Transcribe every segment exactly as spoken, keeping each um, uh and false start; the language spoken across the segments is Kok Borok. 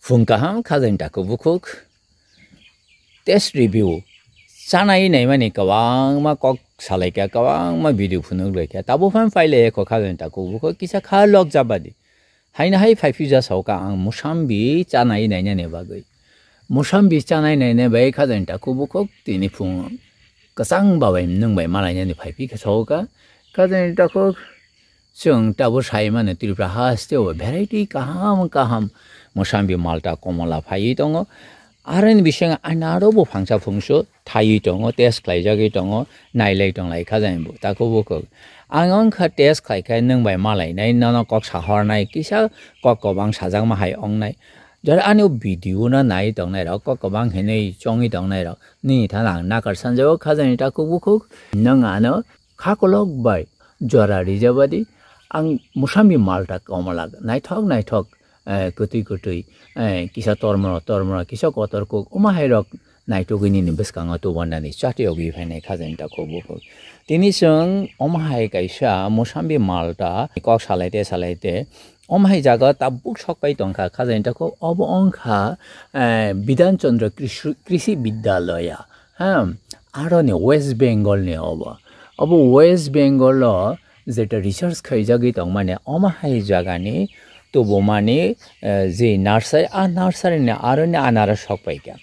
Phung kaham khajani takhuk bukhuk. Test review. Chanai naimani kwbangma kok salaikha, kwbangma video phunuk laikha. Tabo phan pailai kho khajani takhuk bukhuk kisa kha lok jabadi. Haino hai phai phija saoka ang musambi chanai nainani bagwi. Musambi chanai nainani bai khajani takhuk bukhuk tini phung kwchang babai nwng bai malainani phai phi khe saoka. Khajani takhuk Chwng tabo sai mano Tripura haste o variety kaham kaham mosambi malta komola phaiwi tongo. Aroni bisingo anaro bo phangsa phungsu thaiwi tongo, test khlaijagwi tongo, nailai tonglai kha jani bo. Takhuk bukhuk. Ang wngkha test khlai khe nwng bai malainai, nono kok sahornai, kisa kok kwbang sajakma hai wngnai. Jora ani o video no nai tongnai rok, kok kwbang hinwi chongwi tongnai rok. Nini thani ang nakar sanjago khajani takhuk bukhuk. Nwng ano kha kolok bai jora rijabadi ang musambi malta komola naithok naithok, eh, kwtwi kwtwi, eh, kisa tormoro tormoro kisa kotor kuk omo hai rok naitugwi nini bwskango tubunani chati yogwi phainai khajani takhuk bukhuk. Tini chwng omo hai kaisa musambi malta kok salaite salaite omo hai jaga tabuk sokpai tongkha khajani takhuk obo wngkha, eh, Bidhan Chandra Krishi, Krishi Vidyalaya. Ha, aroni West Bengal ni obo. Obo West Bengal o jeta research khaijagwi tongmani, omo hai jagani tubumani, eh, je nursery, a nursery ni aroni anara sokpaikha.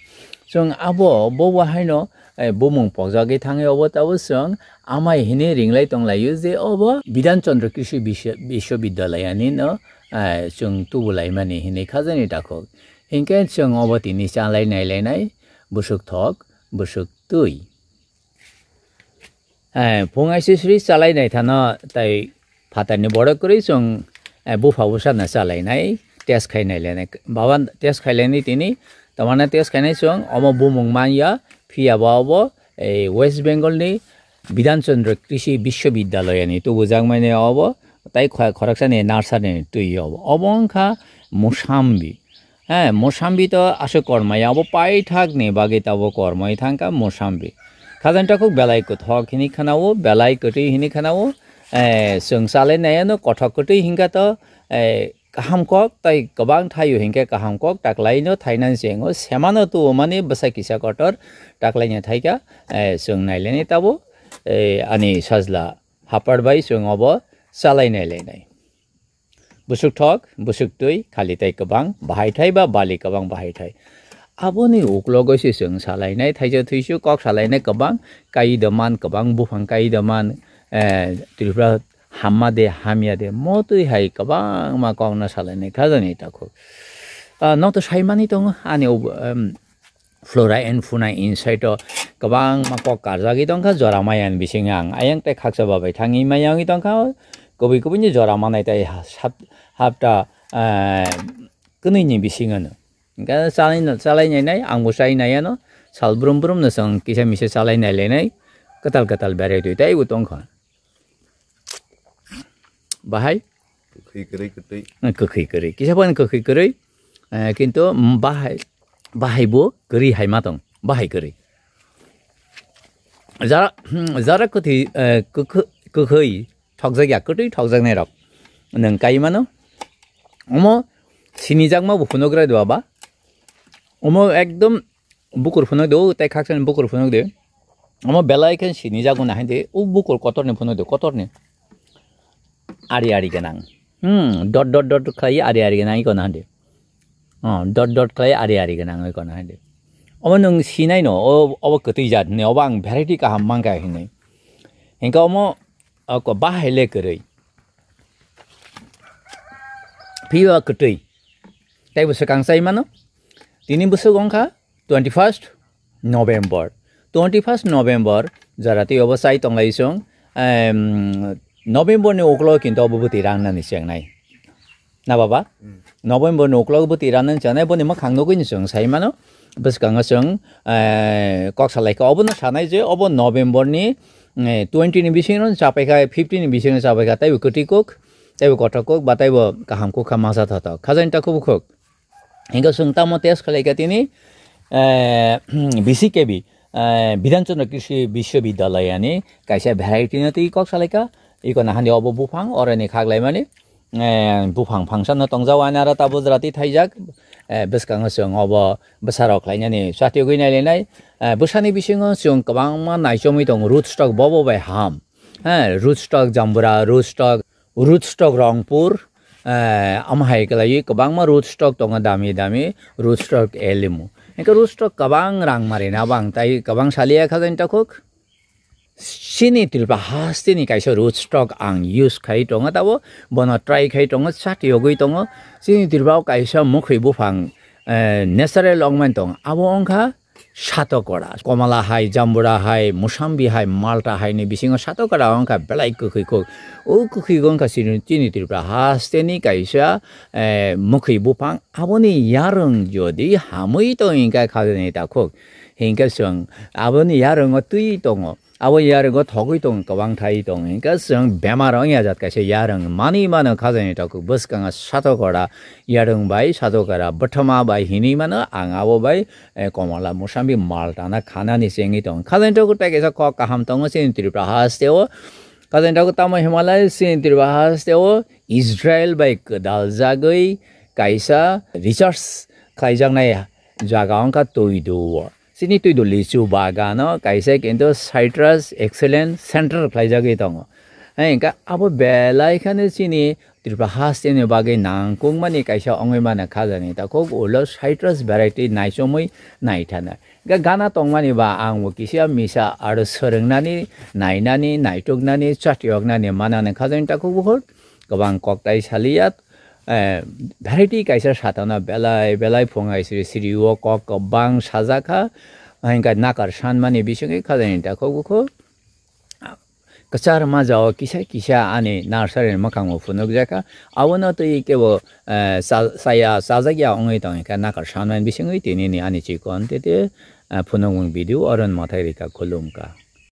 Chwng abo bo bo haino, eh, bumung pokjagwi thangwi obo tabo chwng amai hinwi ringlai tonglaio je obo Bidhan Chandra Krishi Biswa-, Biswabidyalaya ni no, eh, chwng tubulaimani hinwi khajani takhuk. Hinkhe chwng obo tini chalai nailainai bwswk thok, bwswk twi. Eh, phung aisisri chalai naithano tai phatarni borok kwrwi chwng, eh, bupha bwsano chalainai, test khai nailainai. Baba test khailainai tini, tamana test khainai chwng, omo bumung manya, phiya ba obo, eh, West Bengal ni Bidhan Chandra Krishi Biswabidyalaya ni tubujakmani obo, tai khwa-, khoroksani nursery ni twi obo. Obo wngkha musambi. He, mosambi to aswk kormaya, abo paithakni bagwi tabuk kormoi thangkha mosambi. Khajani takhuk belai kwthok hini khwnao, belai kwtwi hini khwnao, eh, chwng chalai naiya no kothok kwtwi hinkha to, eh, kaham kok tai kwbang thaio hinkhe kaham kok taklaino thainani chengo semano tuomani bwsa kisa kotor taklaino thaikha, eh, chwng nailaini tabo, eh, ani sajla hapar bai chwng obo chalai nailainai. Bwswk thok, bwswk twi, khali tai kwbang bahai thai ba bali kwbang bahai thai. Aboni uklogo se chwng salainai thaisa twisu kok salainai kwbang kai doman, kwbang buphang kai doman, eh, Tripura hamma de, hamya de, mo twi hai kwbangma kokno salainai khajani takhuk. Ah, nok to saimani tongo, ani ub-, em, Flora and Fauna inside o kwbangma kok karjagwi tongkha, jora maya ni bisingo ang ayang tei khaksa babai thangwi maya wngwi tongkha, kubui kubui ni jora manai tei ha-, sap-, hapta, eh, kwnwi ni bisingo no. Hingkhe chalai no, chalai nai nai, ang bo chai nai ano, sal brum brum no chwng kisa misa chalai nai lai nai, kwtal kwtal berai twi tei bo tongkha. Bahai? Kwkhwi kwrwi kwtwi. Eh, kwkhwi kwrwi. Kisa phano kwkhwi kwrwi. Eh, kintu, mm, bahai, bahai bo kwrwi hai ma tong. Bahai kwrwi. Jara, hmm, jara kwthwi, eh, kwkhwi, kwkhwi thokjak ya, kwtwi thokjaknai rok. Nwng kai mano. Omo sinijakma bo phunukra do aba. Omo ekdom bukur phunuk do, tei khakchangni bukur phunuk do. Omo belai khe sinijago na hai de, o bukur kotorni phunuk do, kotorni. Ari ari gwnang. Hmm, dot dot dot khlai ari ari gwnang iko na hai de. Oh, dot dot khlai ari ari gwnang iko na hai de. Omo nwng sinai no, o, obo kwtwi jat hinwi, obo ang variety kaham mankha hinwi. Hinkhe omo, o, ko bahai le kwrwi. Phiya kwtwi. Tei bo swkang chai mano. Tini bwswk wngkha twenty first November. Twenty first November jora tei obo chai tonglai chwng, em, November ni uklo kintu obo bwtwi rang nani chengnai. Na baba? Mm. November ni uklo bwtwi rang nani chengnai, boni mwkhang nugwi ni chwng sai mano. Bwskango chwng, eh, kok salai kha. Obono sanai je obo November ni, eh, twenty ni bisingo chapai kha, fifteen ni bisingo chapai kha, tei bo kwtwi kok. Teibo kothok kok ba teibo kaham kok kha masa thothok. Khajani takhuk bukhuk. Hinkhe chwng tamo test khlai kha tini, eh, B C K B, eh, Bidhan Chandra Krishi Biswabidyalaya ni kaisa variety no twi kok salai kha. Iko nahani obo buphang, oroni khaklaimani, eh, buphang phangsa no tongjak, ani aro tabuk jora twi thaijak. Eh, bwskango chwng obo bwsarok khlainani chatiyogwi nailainai. Eh, bwsani bisingo chwng kwbangma naichomwi tongo, root stock bobo bai ham. Eh, root stock jambura, root stock, root stock rongpur, eh, omo hai kwlaiwi kwbangma root stock tongo, dami dami root stock elimu. Hingke root stock kwbang rang marina bang tai kwbang saliya kha jani takhuk. Chini Tripura hasteni kaisa root stock ang use khai tongo, tabo bono try khai tongo, chatiyogwi tongo. Chini Tripura o kaisa mukhwi buphang, eh, natural ongmani tongo, abo wngkha satokora, komala hai, jambura hai, musambi hai, malta hai ni bisingo satokora wngkha belai kwkhwi kuk. O kwkhwi wngkha chini, chini Tripura hasteni kaisa, eh, mukhwi buphang, aboni yarwng jodi hamwi tong hingkha khajani takhuk, hingkhe chwng aboni yarwngo twi tongo. Abo yarwngo thogwi tongo, kwbang thai tongo. Hingkhe chwng bemar wngya jat kaisa yarwng manwi mano khajani takhuk. Bwskango satokora yarwng bai satokora bwthoma bai hinwi mano. Ang abo bai, eh, komala musambi maltana khanani chengwi tongo. Khajani takhuk tai kaisa kok kaham tongo chini Tripura hasteo. Khajani takhuk tamo himalai chini Tripura hasteo Israel bai kwdaljagwi kaisa research khaijaknai jaga wngkha Tuidu o. Chini Tuidu lichu bagano kaisa kintu citrus excellent center khlaijagwi tongo. Hai hingkha abo belai kheno chini Tripura hasteni bagwi nangkukmani kaisa wngwi mano khajani takhuk ulo citrus variety naichomwi naithana. Ga gana tongmani ba ang bo kisa misa aro swrwngnani, nainani, naituknani, chatiyoknani manani khajani takhuk bukhuk. Kwbang koktai saliya, eh, variety kaisa satana belai belai phungai siri siri o kok kwbang sajakha, hingkha nakar sanmani bisingwi khajani takhuk bukhuk. Kwchar majao kisa kisa ani nursery ni mwkhango phunukjakha. Abono twi kebo, eh, cha-, chaya, chajakya wngwi tongkha nakar sanmani bisingwi tinini ani chikon tete, eh, phunukmung video Oron Mathai rikha, khulumkha.